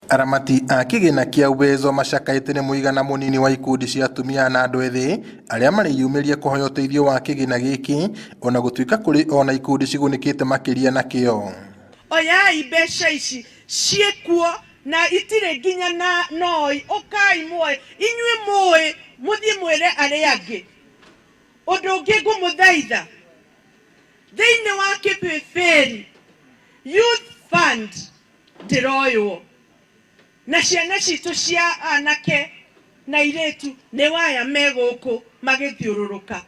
Aramati a kĩgĩna kĩa Uwezo macakaĩte nĩ mũigana mũnini wa ikundi cia atumia na andũ ethĩ arĩa mareyumĩria kũhoya ũteithio wa kĩgĩna gĩkĩ, ona gũtuĩka kũrĩ ona ikundi cigunĩkĩte makĩria nakĩo. Oyai mbeca ici ciĩkuo na itirĩ nginya na noi, ũkai muoe inyuĩ mũĩ mũthiĩ mwĩre arĩa angĩ. Ũndũ ũngĩ ngũmũthaitha thĩinĩ wa Kĩbĩbĩri Youth Fund ndĩroywo na ciana citũ cia anake na airĩtu nĩ waya me gũkũ magĩthiũrũrũka.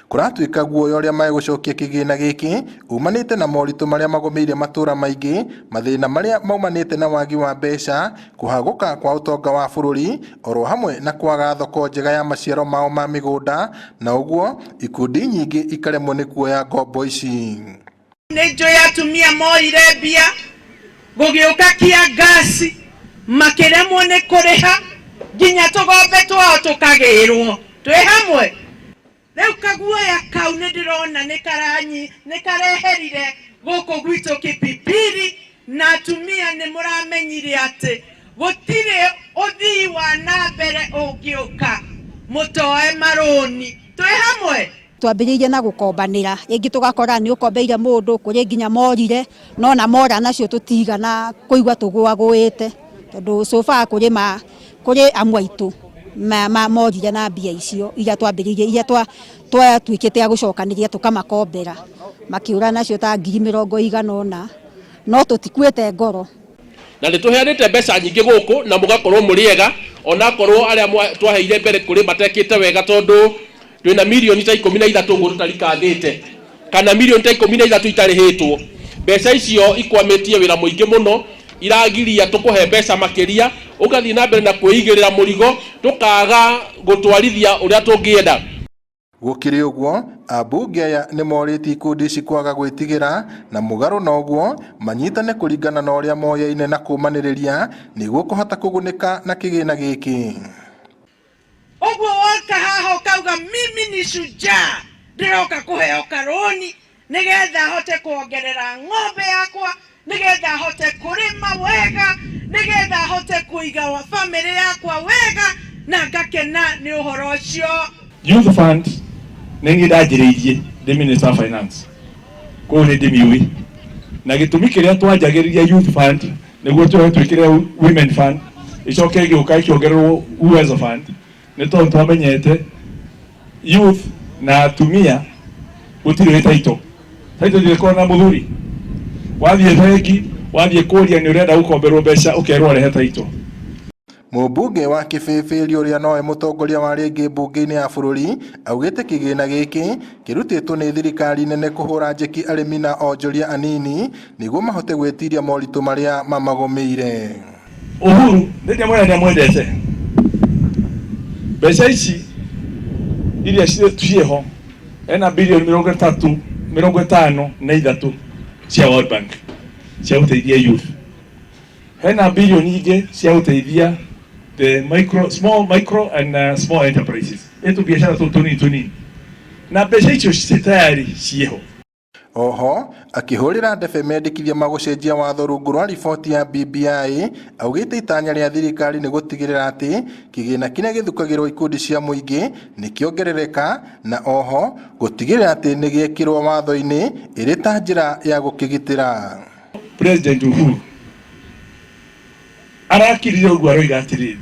Kũratuĩka guoya ũrĩa megũcokia kĩgĩna gĩkĩ umanĩte na moritũ marĩa magũmĩire matũra maingĩ, mathĩna marĩa maumanĩte na wagi wa mbeca, kũhagũka kwa ũtonga wa bũrũri, oro hamwe na kwaga thoko njega ya maciaro mao ma mĩgũnda, na ũguo ikundi nyingĩ ikaremwo nĩ kuoya ngombo ici. Nĩ njũĩ atumia moire mbia gũgĩũka kia ngasi makĩremwo nĩ kũrĩha nginya tũgombe twao tũkagĩrwo. Twĩ hamwe rĩu kaguoya kau nĩ ndĩrona nĩ kareherire gũkũ gwitũ Kipipiri, na atumia nĩ mũramenyire atĩ gũtirĩ ũthii wa na mbere ũngĩũka mũtoe marũni. Twĩ hamwe. Twambĩrĩirie na gũkombanĩra, rĩngĩ tũgakora nĩ ũkombeire mũndũ, kũrĩ nginya morire, no na mora nacio tũtigana kũigua tũgũagũĩte, tondũ so far kũrĩ ma kũrĩ amwe aitũ morire na mbia icio iria twambĩrĩirie, iria twatuĩkĩte a gũcokanĩria tũkamakombera, makĩũra nacio ta 80,000, no tũtikuĩte ngoro. Na nĩ tũheanĩte mbeca nyingĩ gũkũ na mũgakorwo mũrĩ ega, onakorwo arĩa twaheire mbere kũrĩ matekĩte wega, tondũ twĩna mirioni ta 13 ũguo tũtarikangĩte, kana mirioni ta 13 itarĩhĩtwo. Mbeca icio ikwamĩtie wĩra mũingĩ mũno, iragiria tũkũhe mbeca makĩria, ũgathiĩ na mbere na kwĩigĩrĩra mũrigo, tũkaga gũtwarithia ũrĩa tũngĩenda. Gũkĩrĩ ũguo, ambunge aya nĩ morĩtie ikundi ici kwaga gwĩtigĩra, na mũgarũ na ũguo manyitane kũringana na ũrĩa moyaine na kũmanĩrĩria nĩguo kũhota kũgunĩka na kĩgĩna gĩkĩ. Ũguo woka haha ũkauga mimi ni shujaa, ndĩroka kũheo karũni nĩgetha hote kuongerera ng'ombe yakwa, nĩgetha hote kũrĩma wega, nĩgetha hote kũiga wa family yakwa wega, na ngakena nĩ ũhoro ũcio. Youth Fund nĩ niĩ ndanjĩrĩirie ndĩ Minister of Finance, koguo nĩ ndĩmĩũĩ, na gĩtũmi kĩrĩa twanjagĩrĩria Youth Fund nĩguo tũhe twĩkĩre Women Fund, ĩcoke ĩgĩũka ĩkĩongererwo Uwezo Fund, nĩ tondũ twamenyete youth na atumia gũtirĩ wĩ title. Title ndĩkoragwo na mũthuri. Wathiĩ bengi, wathiĩ kũria nĩ ũrenda gũkomberwo mbeca, ũkerwo rehe title. Mũmbunge wa Kĩbĩbĩri ũrĩa nowe mũtongoria wa rĩngĩ mbunge-inĩ ya bũrũri augĩte kĩgĩna gĩkĩ kĩrutĩtwo nĩ thirikari nene kũhũra njeki arĩmi na onjoria anini nĩguo mahote gwĩtiria moritũ marĩa mamagũmĩire. Uhuru nĩ ndĩmwĩra nĩ amwendete. Mbeca ici iria ciĩho ena bilioni 30 53 cia World Bank cia gũteithia youth, hena bilioni ingĩ cia gũteithia the micro, small micro and small enterprises, ĩtũ biacara tũtũ tũnini tũnini, na mbeca icio ci tayari ciĩho. Oho akĩhũrĩra ndebe mendekithia ma gũcenjia watho rungu rwa riboti ya BBI, augĩte itanya rĩa thirikari nĩ gũtigĩrĩra atĩ kĩgĩna kĩrĩa gĩthukagĩrwo ikundi cia mũingĩ nĩ kĩongerereka, na oho gũtigĩrĩra atĩ nĩ gĩekĩrwo watho-inĩ ĩrĩ ta njĩra ya gũkĩgitĩra. President Uhuru arakirire ũguo aroiga atĩrĩrĩ,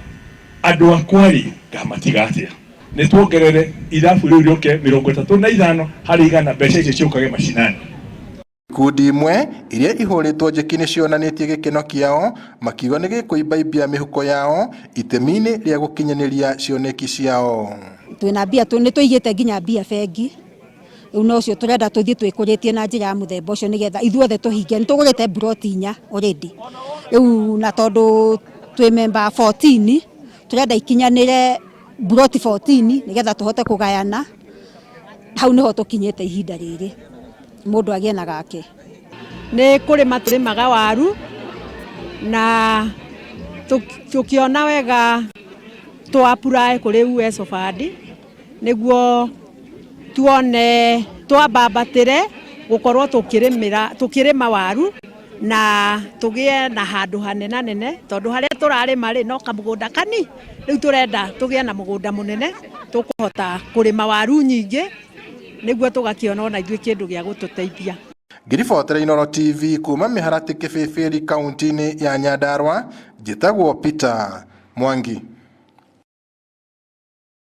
andũ akwa rĩ ngamatiga atĩa? Nĩ tuongerere irabu rĩu rĩũke 35%, mbeca icio ciũkage macinani. Ikundi imwe iria ihũrĩtwo njeki nĩ cionanĩtie gĩkeno kĩao, makiuga nĩ gĩkũimbaimbia mĩhuko yao itemi-inĩ rĩa gũkinyanĩria cioneki ciao. Twĩna mbia, nĩ tũigĩte nginya mbia bengi, rĩu no ũcio tũrenda tũthiĩ twĩkũrĩtie na njĩra ya mũthemba ũcio nĩgetha ithuothe tũhinge. Nĩ tũgũrĩte mburoti 4 already rĩu, na tondũ twĩ member 14 tũrenda ikinyanĩre mburoti 14 nĩgetha tũhote kũgayana. Hau nĩho tũkinyĩte ihinda rĩrĩ, mũndũ agĩe na gake. Nĩ kũrĩma tũrĩmaga waru na tũkĩona wega tũ apply kũrĩ Uwezo Fund nĩguo tuone twambambatĩre gũkorwo tũkĩrĩma waru. Na tũgĩe na handũ hanenanene, tondũ harĩa tũrarĩma rĩ, no kamũgũnda kani. Rĩu tũrenda tũgĩe na mũgũnda mũnene tũkũhota kũrĩma waru nyingĩ, nĩguo tũgakĩona ona ithuĩ kĩndũ gĩa gũtũteithia. Ngĩribotera Inooro TV kuma Mĩharatĩ Kĩbĩbĩri kaunti-inĩ ya Nyandarua, njĩtagwo Peter Mwangi.